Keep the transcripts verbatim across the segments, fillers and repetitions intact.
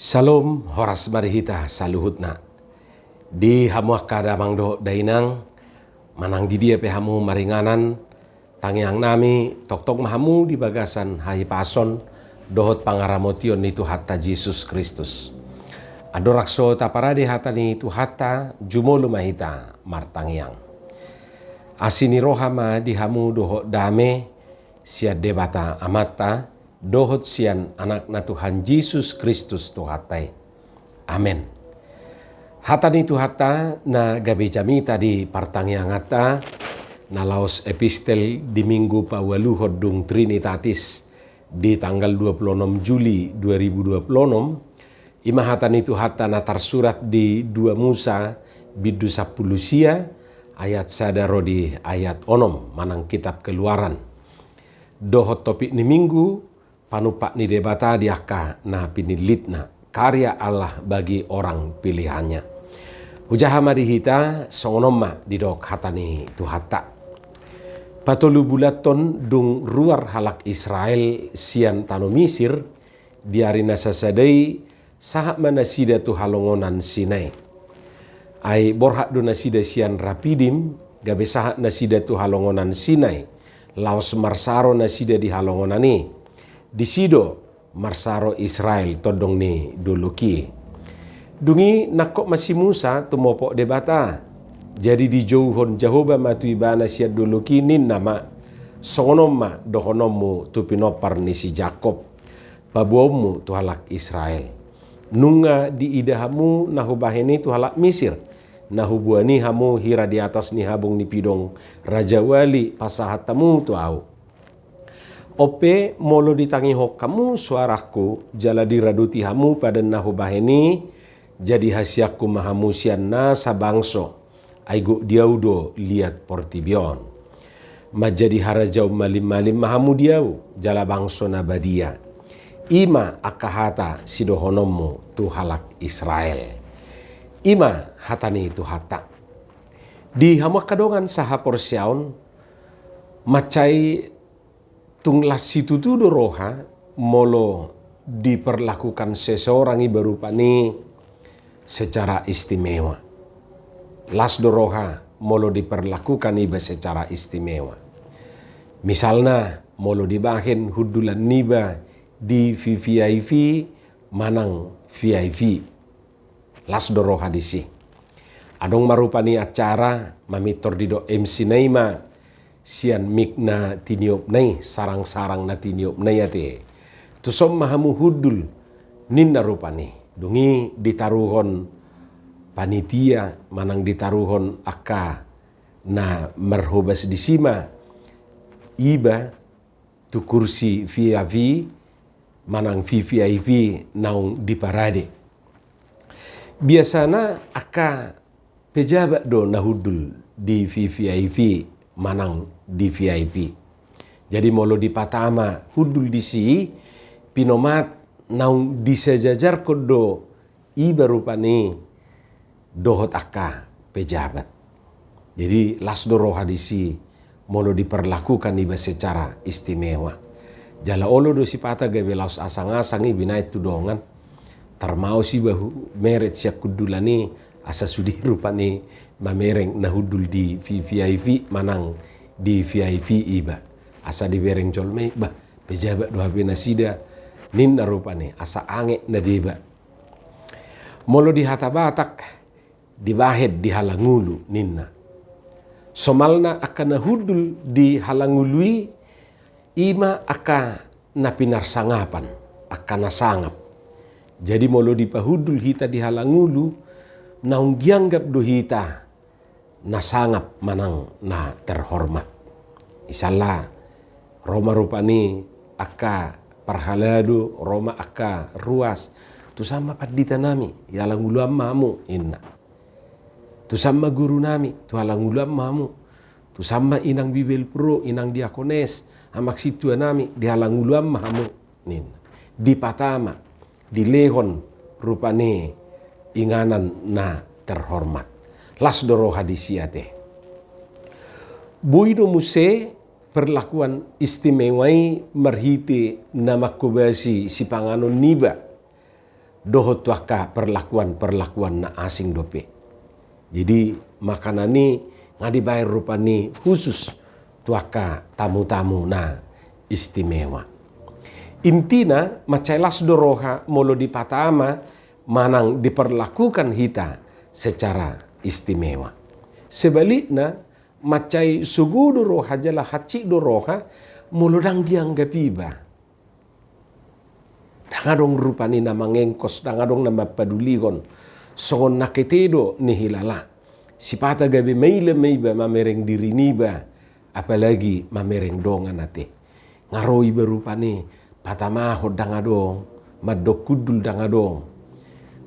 Salom, horas ma di hita saluhutna. Di hamu angka damang dohot dainang, manang di dia pe hamu maringanan, tangiangnami tongtong ma hamu di bagasan hahipason dohot pangaramotion ni Tuhanta Jesus Kristus. Andorang so taparade hata ni Tuhanta, jumolo ma hita martangiang. Asi ni roha ma di hamu dohot dame sian Debata Amanta, dohot sian Anakna Tuhan Jesus Kristus Tuhanta i. Amen. Hata ni Tuhanta na gabe jamita di partangianganta, na laos epistel di minggu paualuhon dung Trinitatis di tanggal dua puluh enam Juli dua ribu dua puluh enam, i ma hata ni Tuhanta na tarsurat di dua Musa bindu sampulu sia ayat sada ro di ayat onom manang kitab Keluaran. Dohot topik ni minggu, panumpak ni Debata di angka na pinillitna, karya Allah bagi orang pilihannya. Hujaha ma di hita, songon on ma didok hata ni Tuhanta. Patolu bulathon dung ruar halak Israel sian tano Misir, di ari na sasada i sahat ma nasida tu halongonan Sinai. Ai borhat do nasida sian Rapidim, gabe sahat nasida tu halongonan Sinai, laos marsaro nasida di halongonan i. Disi do marsaro Israel tondong ni dolok i. Dung i nangkok ma si Musa tumopot Debata. Jadi dijouhon Jahowa ma tu ibana sian dolok i, ninna ma: Songon on ma dohononmu tu pinompar ni si Jakob, paboaonmu tu halak Israel: Nunga diida hamu na hubahen i tu halak Misir, na huboan i hamu hira di atas ni habong ni pidong rajawali pasahat hamu tu ahu. On pe, molo ditangihon hamu soarangku jala diradoti hamu padan na hubahen i, jadi hasianku ma hamu sian nasa bangso, ai gok di ahu do liat portibi on. Manjadi harajaon malim-malim ma hamu di ahu, jala bangso na badia. I ma angka hata sidohononmu tu halak Israel. I ma hata ni Tuhanta. Di hamu angka dongan sahaporseaon, mansai tung las situtu do roha molo diperlakukan seseorang iba rupani secara istimewa. Las do roha molo diperlakukan iba secara istimewa. Misalna, molo dibahen hundulan niba di V V I P manang V I P. Las do roha disi. Adong ma rupani acara, mamintor didok M C na i ma sian mik na tiniopna i, sarang-sarang na tiniopna i ate: Tuson ma hamu hundul, ninna rupani. Dung i ditaruhon panitia manang ditaruhon angka na marhobas disi ma iba tu kursi V I P manang V V I P naung diparade. Biasana angka pejabat do na hundul di V V I P manang di V I P. Jadi molo dipatama hundul disi, pinomat naung disejajarhon do iba rupani dohot angka pejabat. Jadi las do roha disi molo diperlakukan iba secara istimewa. Jala olo do sipata gabe laos asang-asang i binahen tu dongan. Tarmaos iba hu-, mereng sian hundulan i, asa sude rupani mamereng na hundul di V V I P manang di V I P iba. Asa dibereng jolma i, bah, pejabat do hape nasida, ninna rupani, asa anget na deba. Molo di hata Batak, dibahen di halangulu, ninna. Somalna angka na hundul di halangulu i, i ma angka na pinarsangapan, angka na sangap. Jadi molo dipahundul hita di halangulu, naung dianggap do hita na sangap manang na terhormat. Misalna, ro ma rupani angka parhalado, ro ma angka ruas, tusan ma panditanami, di halanguluan ma hamu, ninna. Tusan ma gurunami, tu halanguluan ma hamu. Tusan ma inang bibelvrouw, inang diakones, amak sintuanami, di halanguluan ma hamu, ninna. Dipatama, dilehon rupani inganan na terhormat. Las do roha disi ate. Boi do muse perlakuan istimewa i marhite na manghobasi sipanganon niba. dohot tu angka perlakuan-perlakuan na asing dope. Jadi makanan i nga dibaen rupani khusus tu angka tamu-tamu na istimewa. Intina mansai las do roha molo dipatama manang diperlakukan hita secara istimewa. Sebalikna, mansai sogo do roha jala hansit do roha molo ndang dianggap iba. Ndang adong rupani na mangengkos, ndang adong na mampadulihon. Songon na hete do nihilala. Sipata gabe maila ma iba mamereng diri niba, apalagi mamereng dongan ate. Nga ro iba rupani patamahon ndang adong, mandok hundul ndang adong.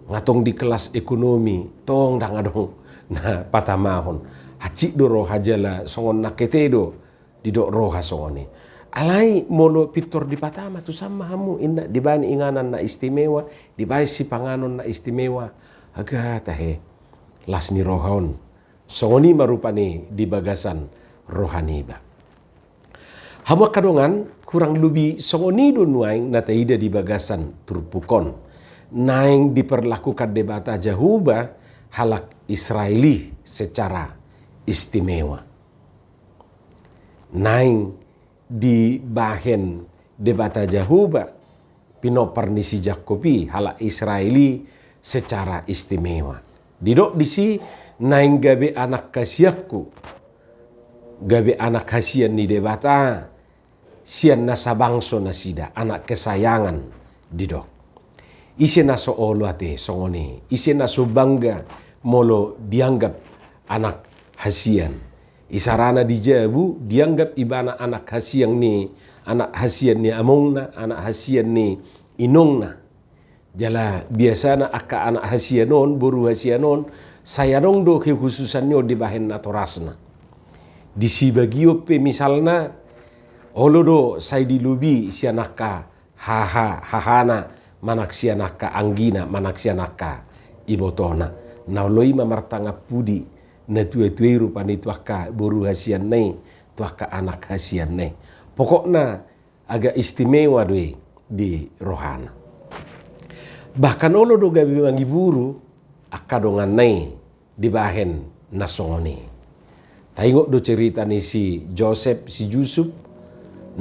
Nga tong di kelas ekonomi tong ndang adong na patamahon. Hansit do roha jala songon na hete do didok roha songon i. Alai molo pintor dipatama, tu sama hamu inna, dibaen inganan na istimewa, dibaen sipanganon na istimewa, aga tahe, las ni roha on. Songon i ma rupani di bagasan roha niba. Hamu angka dongan, kurang lobi songon i do nuaeng na taida di bagasan turpuk on. Naeng diperlakukan Debata Jahowa halak Israel i secara istimewa. Naeng dibahen Debata Jahowa pinompar ni si Jakkob i, halak Israel i, secara istimewa. Didok disi, naeng gabe anak hasianku, gabe anak hasian ni Debata, sian nasa bangso nasida, anak kesayangan, didok. Ise na so olo ate songon i, ise na so bangga molo dianggap anak hasian. Isarana di jabu dianggap ibana anak hasian ni, anak hasian ni amongna, anak hasian ni inongna. Jala biasana angka anak hasian on, boru hasian on, sai adong do kehususan ni on dibahen natorasna. Di sibagion pe misalna, olo do sai dilobi sian angka haha, hahana, manang sian angka anggina, manang sian angka ibotona. Na olo i ma martangan pudi na tua-tua i rupani tu angka boru hasianna i, tu angka anak hasianna i. Pokokna agak istimewa do i di rohana. Bahkan olo do gabe mangiburu angka donganna i dibahen na songon i. Taingot do cerita ni si Josep, si Jusup,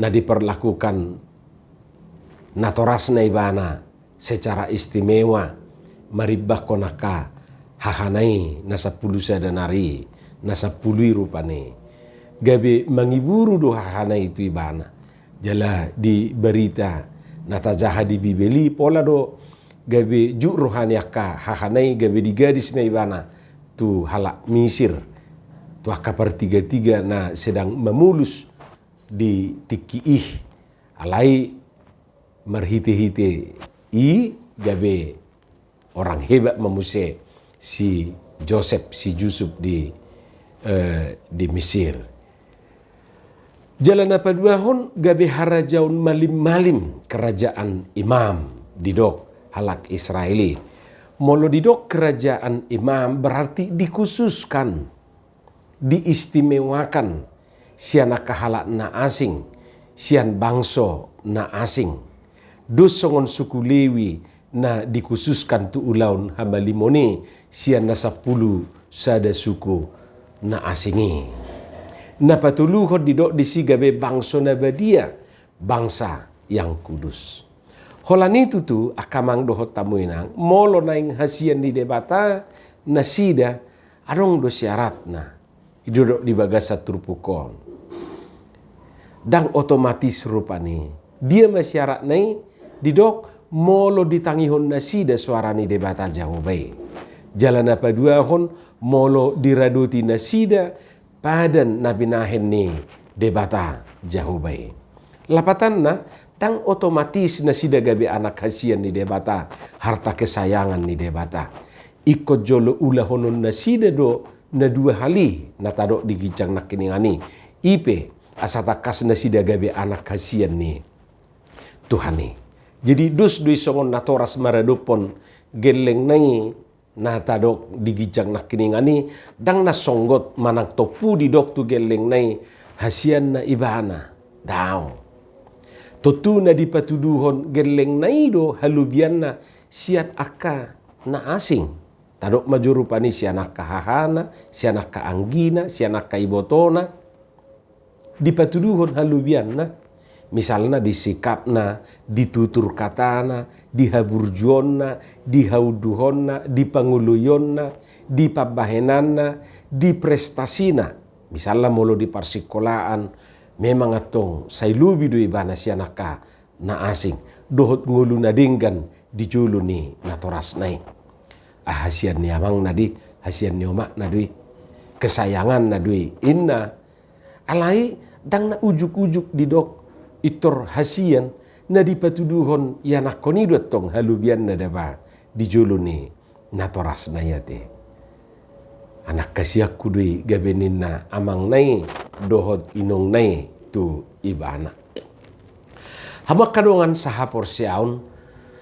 na diperlakukan natorasna ibana secara istimewa, marimbangkon angka hahana i na sampulu sada nari, na sampulu i rupani. Gabe mangiburu do hahana i tu ibana. Jala di barita na tajaha di Bibel i, pola do gabe juk roha ni angka hahana i, gabe digadis ma ibana tu halak Misir, tu angka partiga-tiga na sedang mamolus di tingki i. Alai marhite-hite i gabe orang hebat ma muse si Josep, si Jusup di, eh, di Mesir. Jala na paduahon, gabe harajaon malim-malim, kerajaan imam, didok halak Israel i. Molo didok kerajaan imam berarti dikhususkan, diistimewakan sian angka halak na asing, sian bangso na asing. Dos songon suku Lewi na dikhususkan tu ulaon hamalimon i sian na sampulu sada suku na asing i. Na patoluhon, didok disi gabe bangso na badia, bangsa yang kudus. Holan i tutu, angka amang dohot hamu inang, molo naeng hasian ni Debata nasida, adong do syaratna. Didok di bagasan turpuk on. Ndang otomatis rupani. Dia ma syaratna i? Didok, molo ditangihon nasida soara ni Debata Jahowa i. Jala na paduahon, molo diradoti nasida padan na binahen ni Debata Jahowa i. Lapatanna, ndang otomatis nasida gabe anak hasian ni Debata, harta kesayangan ni Debata. Ingkon jolo ulahonon nasida do na dua hal i na tadok di ginjang nangkiningan i. I pe, asa tangkas nasida gabe anak hasian ni Tuhan i. Jadi dos do i songon natoras maradophon gellengna i na tadok di ginjang nangkiningan i, ndang na songgot manang tompu didok tu gellengna i hasianna ibana. Daong. Tontu na dipatuduhon gellengna i do halobianna sian angka na asing. Tadok ma jo rupani sian angka hahana, sian angka anggina, sian angka ibotona. Dipatuduhon halobianna, misalna di sikapna, di tutur katana, di haburjuonna, di haunduhonna, di pangoloionna, di pambahenanna, di prestasina. Misalna molo di parsikolaan, memang antong sai lobi do ibana sian angka na asing, dohot ngolu na denggan di jolo ni natorasna i. Ah, hasian ni amangna do i, hasian ni omakna do i, kesayanganna do i, inna. Alai ndang na ujuk-ujuk didok pintor hasian, na dipatuduhon ianakhon i do antong halobianna daba di jolo ni natorasna i ate. Anak hasianku do i gabe ninna amangna i dohot inongna i tu ibana. Hamu angka dongan sahaporseaon,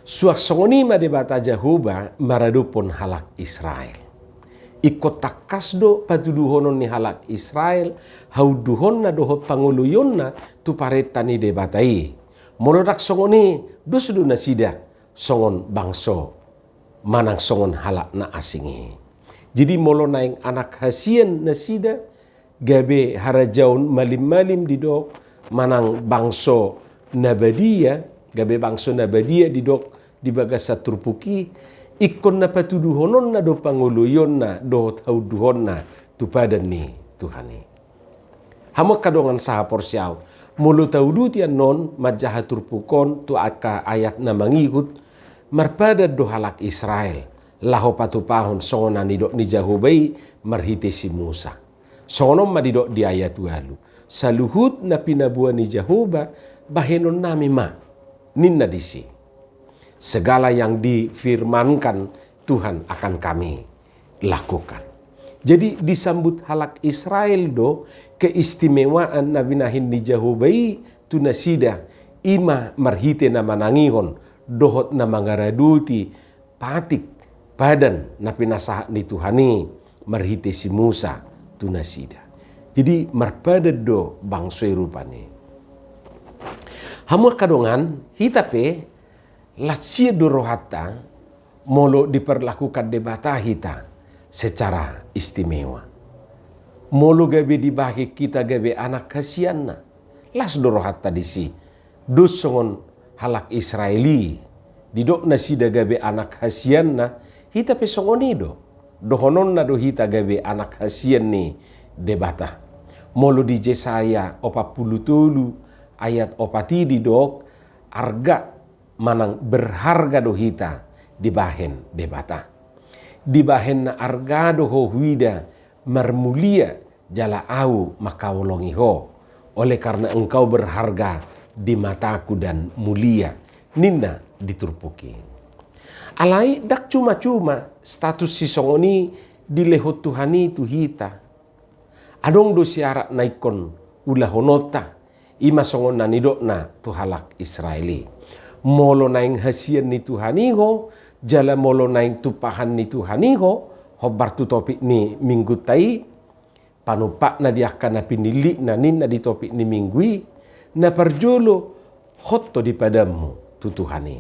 suang songon i ma Debata Jahowa maradophon halak Israel. Ingkon tangkas do patuduhonon ni halak Israel haunduhonna dohot pangoloionna tu parenta ni Debata i. Molo ndang songon i, dos do nasida songon bangso manang songon halak na asing i. Jadi molo naeng anak hasian nasida, gabe harajaon malim-malim didok, manang bangso na badia, gabe bangso na badia didok di bagasan turpuk i, ingkon na patuduhononna do pangoloionna dohot haunduhonna tu padan ni Tuhan i. Hamu angka dongan sahaporseaon, molo tauduti annon manjaha turpuk on tu angka ayat na mangihut, marpadan do halak Israel laho patupahon songon na nidok ni Jahowa i marhite si Musa. Songon on ma didok di ayat ualu: Saluhut na pinaboa ni Jahowa bahenonnami ma, ninna disi. Segala yang difirmankan Tuhan akan kami lakukan. Jadi disambut halak Israel do keistimewaan na binahen ni Jahowa i tu nasida, i ma marhite na manangihon dohot na mangaradoti patik padan na pinasahat ni Tuhan i marhite si Musa tu nasida. Jadi marpadan do bangso i rupani. Hamu angka dongan, hita pe las do rohanta molo diperlakukan Debata hita secara istimewa. Molo gabe dibahen hita gabe anak hasianna, las do rohanta disi. Dos songon halak Israel i, didok nasida gabe anak hasianna, hita pe songon i do. Dohononna do hita gabe anak hasian ni Debata. Molo di Jesaya opat pulu tolu ayat opat i didok, arga manang berharga do hita dibahen Debata. Dibahenna arga do ho huida marmulia, jala ahu mangkaholongi ho, oleh karena engkau berharga di mataku dan mulia, ninna di turpuk i. Alai ndang cuma-cuma status sisongon i dilehon Tuhan i tu hita. Adong do syarat na ingkon ulahononta, i ma songon na nidokna tu halak Israel i. Molo naeng hasian ni Tuhan i ho, jala molo naeng tumpahan ni Tuhan i ho, hombar tu topik ni minggunta i, panumpakna di angka na pinillitna ninna di topik ni minggu i, na parjolo, hot ho di padanmu tu Tuhan i.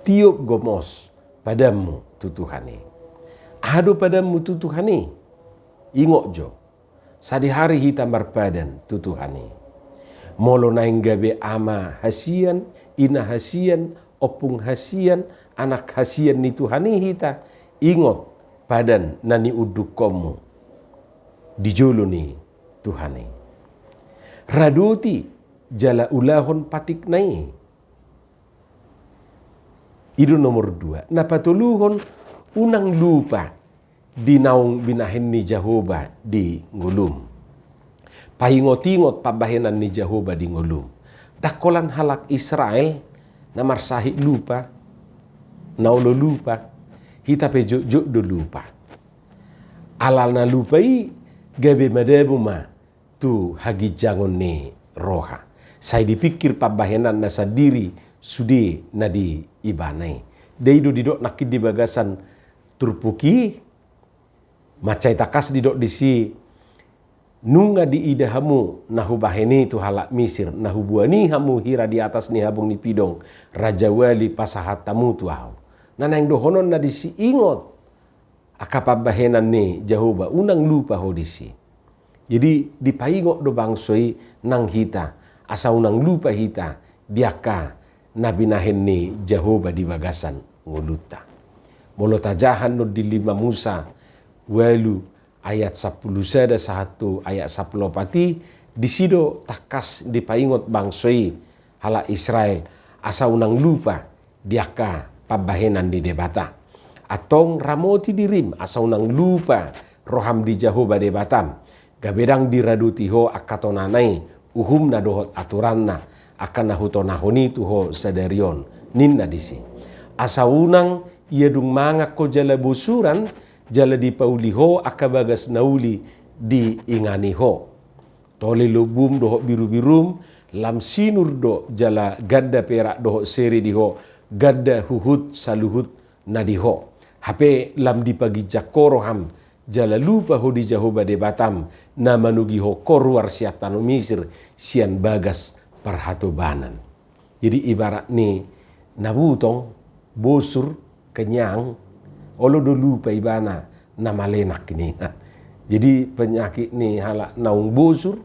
Tiop gomos padanmu tu Tuhan i. Aha do padanmu tu Tuhan i? Ingot jo, sadihari hita marpadan tu Tuhan i. Molo naeng gabe ama hasian, ina hasian, ompung hasian, anak hasian ni Tuhan i hita, ingot padan na niundukkonmu di jolo ni Tuhan i. Radoti jala ulahon patikna i. I do nomor dua. Na patoluhon, unang lupa di naung binahen ni Jahowa di ngolum. Paingot-ingot pambahenan ni Jahowa di ngolum. Ndang holan halak Israel na marsahit lupa, na olo lupa, hita pe jotjot do lupa. Ala na lupa i gabe madabu ma tu haginjangon ni roha. Sai dipingkir pambahenanna sandiri sude na di ibana i. Dai do didok nangkin di bagasan turpuk i, mansai tangkas didok disi, Nunga diida hamu na hubahen i tu halak Misir, na huboan i hamu hira di atas ni habong ni pidong, raja wali pasahat hamu tu ahu. Na naeng dohononna disi, ingot angka pambahenan ni Jahowa, unang lupa ho disi. Jadi dipaingot do bangso i nang hita, asa unang lupa hita di angka na binahen ni Jahowa di bagasan ngolunta. Molo tajaha non di lima Musa ualu ayat sampulu sada sahat tu ayat sampulu opat i, disi do tangkas dipaingot bangso i, halak Israel, asa unang lupa di angka pambahenan ni Debata. Antong ramoti dirim asa unang lupa roham di Jahowa Debatam, gabe ndang diradoti ho angka tonana i, uhumna dohot aturanna, angka na hutonahon i tu ho sadari on, ninna disi. Asa unang ia dung mangan ho jala bosuran, jala dipauli ho angka bagas na uli diingani ho. Tole lombum dohot birubirum lam sinur do, jala ganda perak dohot sere di ho, ganda huhut saluhut na di ho. Hape lam dipaginjang ho roham, jala lupa ho di Jahowa Debatam, na manogihon ho ruar sian tano Misir, sian bagas parhatobanan. Jadi ibarat ni na butong, bosur, kenyang, olo do lupa ibana na malenak i ninna. Jadi penyakit ni halak naung bosur,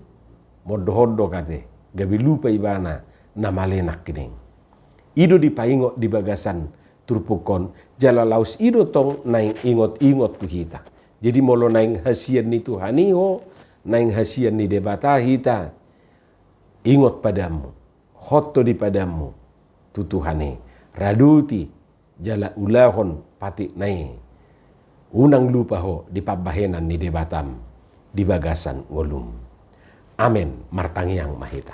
mondorhon do ate, gabe lupa ibana na malenak i ninna. I do dipaingot di bagasan turpuk on, jala laos i do tong naeng ingot-ingot tu hita. Jadi molo naeng hasian ni Tuhan i ho, naeng hasian ni Debata hita, ingot padanmu, hoto di padanmu tu Tuhan i, radoti jala ulahon patikna i. Unang lupa ho di pambahenan ni Debatam di bagasan ngolum. Amen. Martangiang ma hita.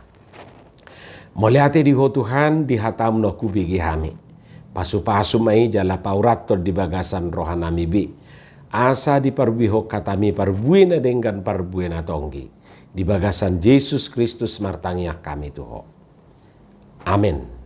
Mauliate di ho Tuhan, di hatamu na hubege hami. Pasupasu ma i jala paurathon di bagasan rohanami be, asa diparbuehon hatami parbue na denggan, parbue na tonggi. Di bagasan Jesus Kristus martangiang hami tu ho. Amen.